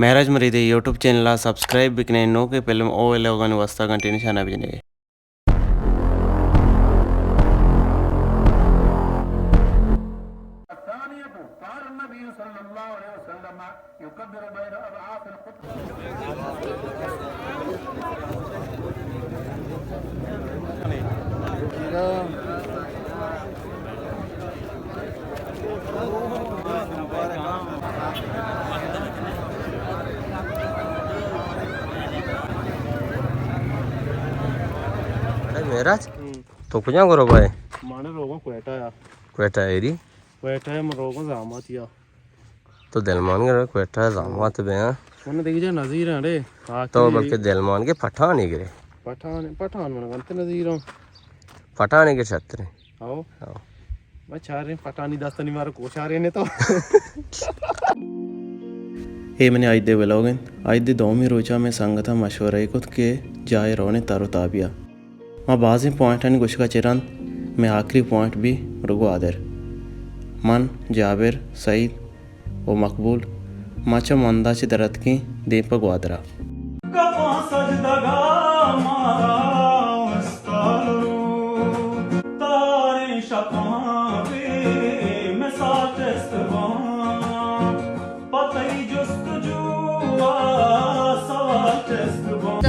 مہراج مرید ءِ YouTube channel ءَ سبسکرائب بکنے، نوکیں فلم او ولاگانی واسطہ گھنٹی نشانہ بجنے۔ الثانية، كان النبي صلى الله عليه وسلم يكبر بين أضعاف الخطبة. اڑے مہراج، ہوں۔ تو کجا گرو بھائی؟ مانے روگاں کوئٹہ یا۔ کوئٹہ ایری؟ کوئٹہ ءَ من روگاں زامات یا۔ تو دلمانگ ءَ کوئٹہ ءَ زامات بے، ہاں؟ من دگہ جا نظیر اڑے۔ تو بلکہ دلمانگ ءَ پٹھان ءَ گرے۔ پٹھان، پٹھان من گنت نظیر ہوں۔ پٹھان ءَ گرے شترے۔ ہاؤ۔ ہاؤ۔ بس چاریں پٹھانی دستانی مارا کوشارے نے تو۔ اے منی آئی دے ولاگ انت۔ آئی دے دومی روچا میں سنگتا مشورہ کت کہ جائے رونے تر و تابیا۔ ما بازیں پوائنٹانی گوشگا چہ رند مئے آخری پوائنٹ بی گوادر۔ من، جابر، سعید و مقبول ما چہ مند ءَ چہ در اتکیں دیم پہ گوادر ءَ۔ کپاں سجدگ ءَ مارا استال رو، تاریں شپاں بے مثال ٹیسٹ باں، پہ تئی جستجو ءَ سوال ٹیسٹ باں۔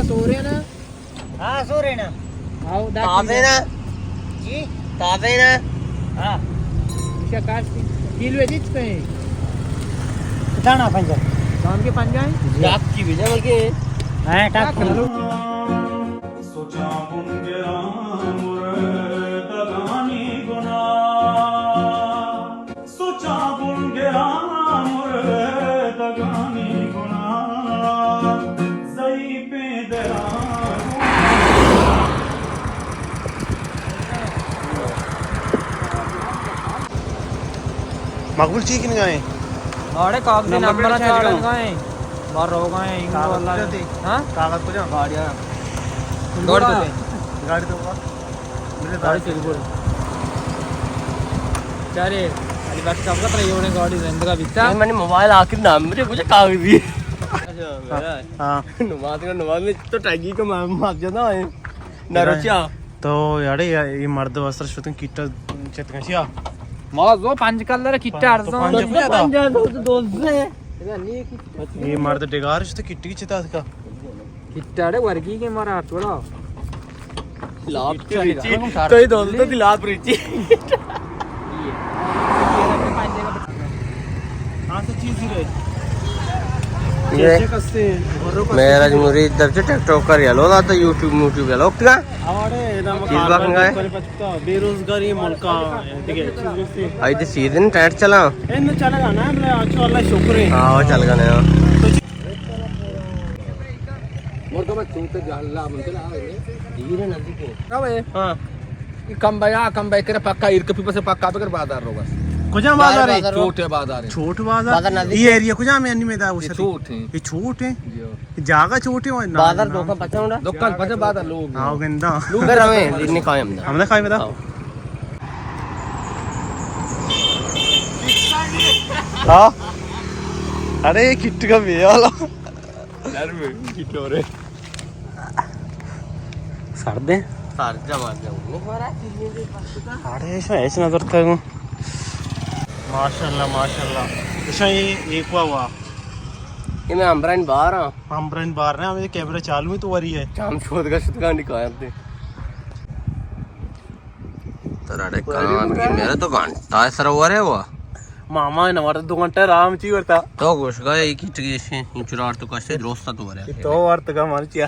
ہاں، سورے نا۔ آؤ، دا تازے کیلو۔ نا؟ جی؟ تازے نا؟ ہاں۔ کیا کاسٹ ہے؟ کیلو ہے جی، کتنے ہیں؟ دانا پنجاہ۔ شام کے پنجاہ ہیں؟ جی۔ ٹاک کی بھی جا بلکہ۔ ہاں، ٹاک کی۔ سوچاں بنگراں مردگانی گناہ۔ سوچاں بنگراں مردگانی گناہ، ضعیفیں دلاں۔ مقبول چی کنگا ہیں؟ ماڑے کاغذ نمبر نمبر چاڑنگا ہیں۔ مار روگا ہیں، انگو کاغذ اللہ کجا تھی؟ ہاں؟ کاغذ کجا؟ گاڑیاں۔ دوڑ پہ۔ گاڑی تو۔ گاڑی چل گول۔ چارے، علی بخش صاحب کا ترا یہ ہونے گاڑی زندگا بیتا۔ اے منی موبائل آخر نام میرے کجا کاغذی۔ اچھا، میرا ہے۔ ہاں۔ نماز کا، نماز میں تو ٹاگی کا ما-، مار جانا ہے۔ نہ روچا۔ تو یارے، یہ مرد واسطہ شتن کیٹا چت گچیا۔ ما زو پنج کلر کیٹا تو ارزان۔ پنج کجا تھا؟ پنجاہ تو دوست ہے۔ یہ مرد ڈگار شتن کیٹی چتا کا۔ کٹاڑے ورگی کے مارا ٹوڑا۔ لاپ ریچی۔ تو ہی دولت دی لاپ ریچی۔ مہراج مرید در چہ ٹک ٹاک کر یلو داتا، یوٹیوب موٹیوب یلو کتگا۔ چیز باکنگا ہے۔ بے روزگاری ملکا دیگه چیز گفتی۔ آئی دی سیزن ٹائٹ چلا۔ ان چلگا نا، بلے اچھا اللہ شکر ہے۔ ہاں، چلگا نا۔ مردم چوت جہلا بنتے نا۔ دیر نزدیک ہے۔ ہاں۔ یہ کم بیا، کم بیا کرے پکا ایر کپی پسے پکا بگر بازار روگا۔ کجا بازار ہے؟ بازار رو۔ چھوٹے بازار ہے۔ چھوٹ بازار؟ بازار نزدیک یہ ہے۔ ایریا کجا میں انی میں دا یہ وشتی؟ چھوٹ ہے۔ یہ چھوٹ ہے؟ جی ہاں۔ یہ جاگہ چھوٹی ہو نا؟ بازار دکان پچا ہوندا؟ دکان پچا بازار لوگ۔ ہاں، گندا۔ لوگ رویں، دن نکایم دا۔ ہم نے کھائی بتا؟ ہاں۔ ہاں۔ ارے، یہ کٹ کا بھی ہے والا۔ نرم ہے، کٹ ہو رہے۔ سرد ہے؟ سرد جا مار جاؤ۔ ارے، اس میں ایسے نظر تھا۔ ماشاءاللہ، ماشاءاللہ۔ اس میں یہ ایک ہوا ہوا۔ یہ میں امران بار ہاں۔ امران بار نے، ہمیں کیمرہ چالو ہے تو وری ہے۔ چام شود کا شد کا نکایا تے۔ ترا ڈے کام کی میرے تو گھنٹہ ہے سر ورے ہوا۔ ماما نوار دو گھنٹہ رام چی ورتا۔ تو گوش گئے کی ٹگیشیں انچرار تو کشے درست تو ورے۔ تو ورت کا مر چیا۔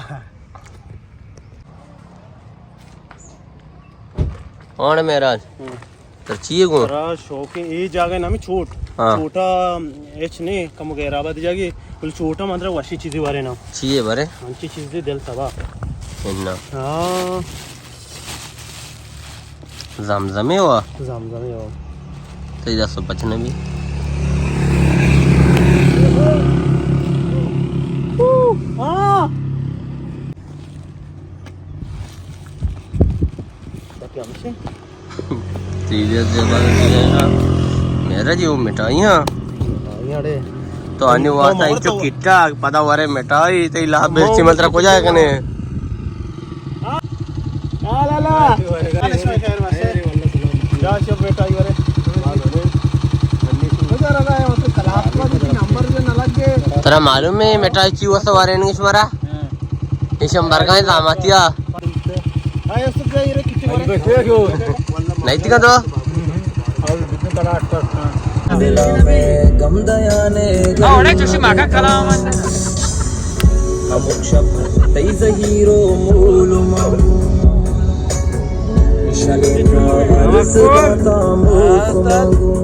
آن مہراج۔ ہوں۔ تر چیے گوں؟ ترا شوق ہے، اے جاگہ نامی چھوٹ۔ ہاں۔ چھوٹا ایچ نے، کم غیر آباد جاگہ، بل چھوٹا مندرا وشی چیزی بارے نا۔ چیے بارے؟ انچی چیزی دل تباہ۔ انا۔ ہاں۔ زمزمے ہوا؟ زمزمے ہوا۔ تئی دست و پچ نبی۔ ہاں۔ تیوی زبان میرا جی وہ مٹھائیاں۔ مٹھائیاں اڑے۔ تو انی واسطہ انچو کٹا، پدا ورے مٹھائی، تئی لاپ مرچی من ترا کجا کنے؟ ترا معلوم ہے مٹھائی چی واسطہ ورے انگش مرا؟ ایشم برگائیں زاماتیا۔ نہیں تکا تو؟ اوڑے چوشی ماکا کلام۔ ہمک شپ تئی زہیر و مول و مانگو، شلے ناوارس داتا موک و مانگو۔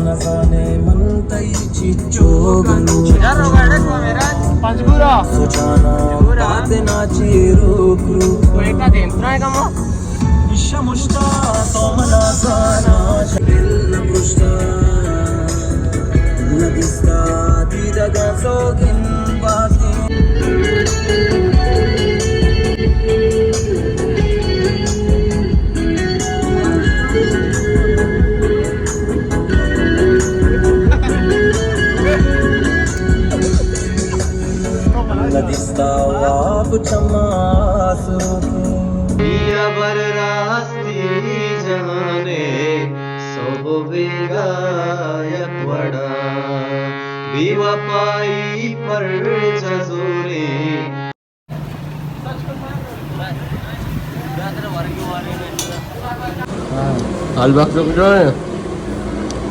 نزانے من تئی چچو بلو۔ سجانا باتنا چی روک روک۔ شمشتا تو منا زانا، دل نہ پرشتا، نہ دیستا دیدگا سوگن باتیں۔ ندیستا واب چما سوکیں۔ بیا بر راستی جہانے، سہب و بیگاہ یک وڑا۔ بے وفائی پر جزوریں۔ البخت کجا ہے؟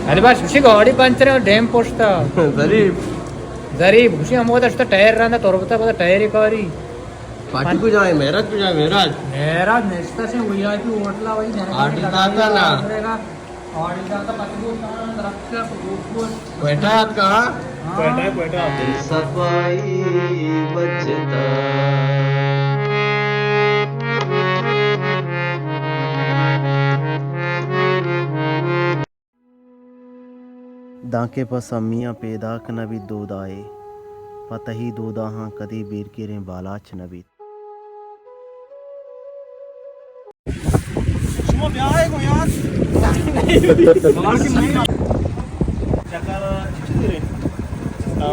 البخت گوشی گاڑی پنچر ہے، ڈیم پشتا۔ ظریف۔ ظریف گوشی ہم ودا شتا ٹائر رندا تربتا، پدا ٹائر کاری۔ پارٹی کجا ہے؟ معراج کجا ہے؟ معراج۔ معراج نشتا سے وی آئی پی ہوٹلا، وہی جانا آرڈر داتا نا۔ کوئٹہ آتکا، ہاں؟ کوئٹہ، کوئٹہ۔ دل صفائی بچتا۔ دانکہ پہ سمیاں پیداک نہ بیت دودائے، پہ تہی دوداہاں کدی بیرگیریں بالاچ نہ بیت۔ شما بیائے گو یار۔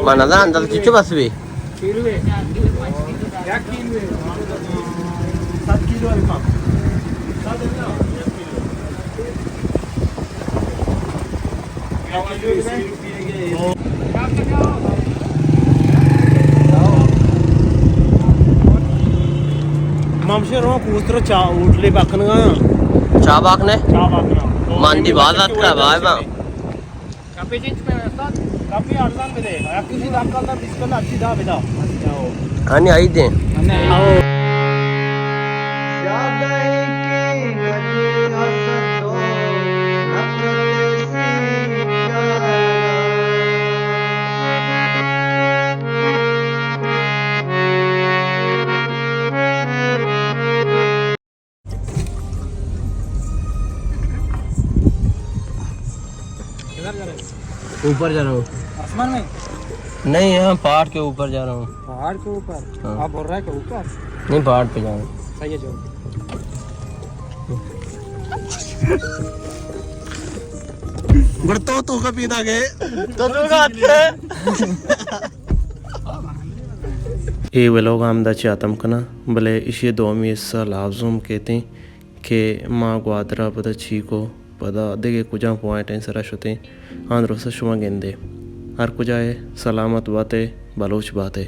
ما نظر انداز چچو بس بی۔ کیلو ہے۔ یک کیلو ہے۔ سات کیلو ہے۔ ممشے رو کوستر چا ہوٹلے بکنگا۔ چا باک نے؟ چا باک نا۔ مندی باز آتکا بھائی با۔ کپی چنچ پہ استاد؟ کپی ارزان بدے۔ یک کسی دام کلدار بیست کلدار اچھی دا بدا۔ ہنی آئی دیں۔ ہنی آئی۔ کدھر جا رہے ہو؟ اوپر جا رہا ہوں۔ آسمان میں؟ نہیں، یہاں پہاڑ کے اوپر جا رہا ہوں۔ پہاڑ کے اوپر؟ ہاں۔ آپ بول رہے کہ اوپر؟ نہیں، پہاڑ پہ جا رہا ہوں۔ صحیح ہے، جاؤ۔ گڑا تو، تو کا پیدا گئے؟ تو، تو کا آتے؟ اے ولاگ ہمدا چہ ختم کناں، بلے ایشی ءِ دومی حصہ لازم کیتیں کہ ما گوادر ءَ پدا چی کو، پدا دگہ کجام پوائنٹانی سرا شتیں، آں درستاں شما گندے۔ ہر کجا ئے سلامت بات ئے، بلوچ بات ئے۔